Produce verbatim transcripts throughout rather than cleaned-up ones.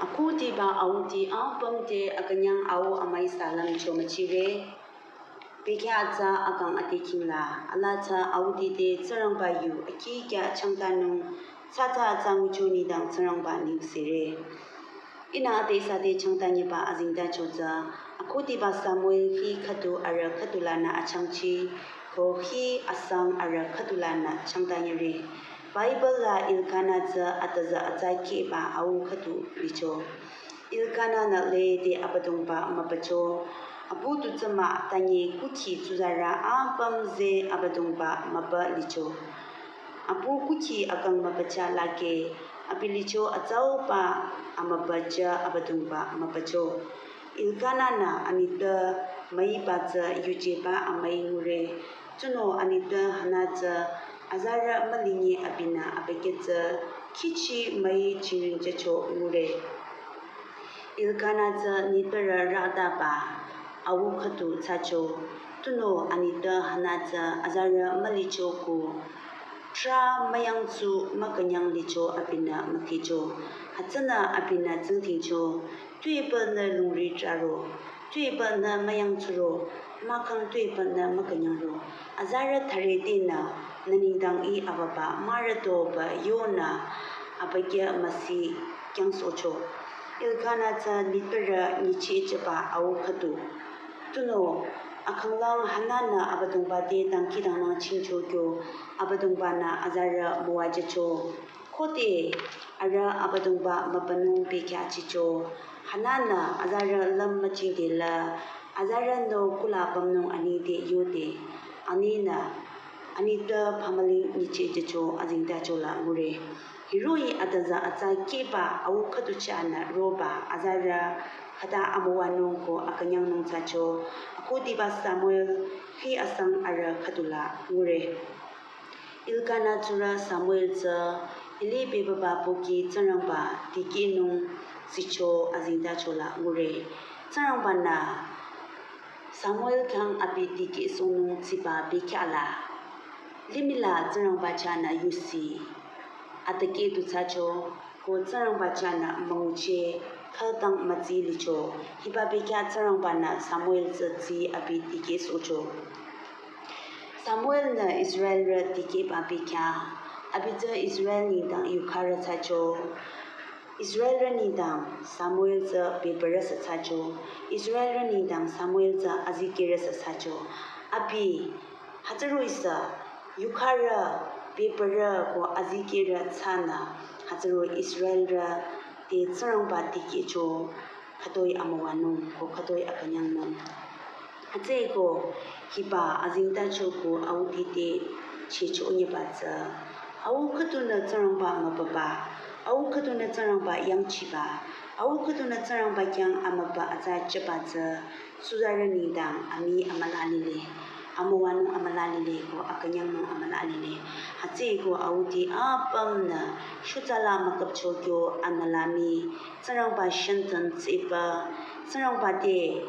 Akhudiba auti apüm te akünyang au amüi salam cho müchire. Bekhyah atsa akang ate khingla, alaa tsü auti te Tsingrangba yu akikya changtanung, tsatsa atsa ngucho nengdang Tsingrangba nengsere. Ihnü ade ihsa te changtanyeba azengtacho tsü, akhudiba Samuel hi khüdu arüh khüdu lanü achangchi, ko hi asang arüh khüdu lanü changtanyere. Bible la Elkana tsü atüzü atsa kehba au khüdu licho. Elkana-nü lede Abüdongba mübücho. Apu tu tsü mah tanye kukhi tsuzarü apüm ze Abüdongba mübü licho. Apu kukhi akang mübücha lake, abi licho atsauba amübücha Abüdongba mübücho. Elkana-nü anitpü müiba tsü yujeba amüi ngure. Tunüo anitpü Hana tsü azarü mülinye abinü abükyü tsü khichi müi chiring jücho ngure. Elkana tsü nitpürü rataba au khüdu thsacho. Tunüo anitpü Hana tsü azarü mülicho ko trah müyangtsu mükünyang licho abinü müdhecho. Hütsünü abinü tsingdhingcho, tuepü nü lungri trahro, tuepü nü müyangtsuro, mahkhang tuepü nü mükünyangro. Azarü thüre tenü nü nengdang-i ababa mürütoba yonü abükyü müsi kyangsohcho. Elkana tsü nitpürü nyichehjüba au khüdu. Tunüo akhanglang Hana-nü Abüdongba te dangkhidangnang chingcho kyo Abüdongba-nü azarü müwajücho. Khode arüh Abüdongba mübünung bekhyah chicho. Hana-nü azarü lüm müchingdela, azarü nü kula pümnung anide yode. Aninü anitpü pümüling nyichehjücho azengtacho la ngure. Hiroh-i atüzü atsa kehba au khüdu chahnü roba azarü khüta amüwanung ko akünyangnung thsacho. Akhudiba Samuel hi asang arüh khüdu la ngure. Elkana tsurü Samuel tsü Eli bebüba pohki Tsingrangba dikehnung tsicho azengtacho la ngure. Tsingrangba-nü Samuel khyang abi dikehsohnung tsiba bekhyah la, limih la Tsingrangba chahnü yusi atikeh tu thsacho, ko Tsingrangba chahnü müngucheh khütang mütsi licho. Hiba bekhyah Tsingrangba-nü Samuel tsü tsi abi dikehsohcho. Samuel-nü Israelrü dikehba bekhyah, abi tsü Israel nengdang yukharü thsacho. Israelrü nengdang Samuel tsü bebürü sü thsacho. Israelrü nengdang Samuel tsü azikehrü sü thsacho. Abi hütsüro ihsa yukharü, bebürü ko azikehrü thsanü, hütsüro Israelrü te Tsingrangba dikehcho, khütoi amüwanung ko khütoi akünyangnung. Hütsüeko hiba azengtacho ko auti te chehcho nyeba tsü, au khüdunü Tsingrangba mübüba, au khüdunü Tsingrangba yangchiba, au khüdunü Tsingrangba khyang amübü atsa jüba tsü, tsuzarü nengdang amii amüla lile, amüwanung amüla lile ko akünyangnung amüla lile. Hütsüeko auti apümnü shutsa la müküpcho kyo anmüla mii, Tsingrangba shantan tsiba, Tsingrangba te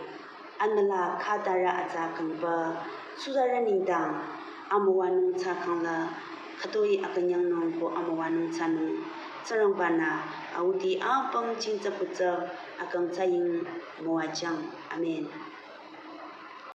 anmüla khütarü atsa kangba, tsuzarü nengdang amüwanung thsakhangla, khütoi akünyangnung ko amüwanung thsanung. Tsingrangba-nü auti apüm chingtsü putsü akang thsaying müwajüng. Amen.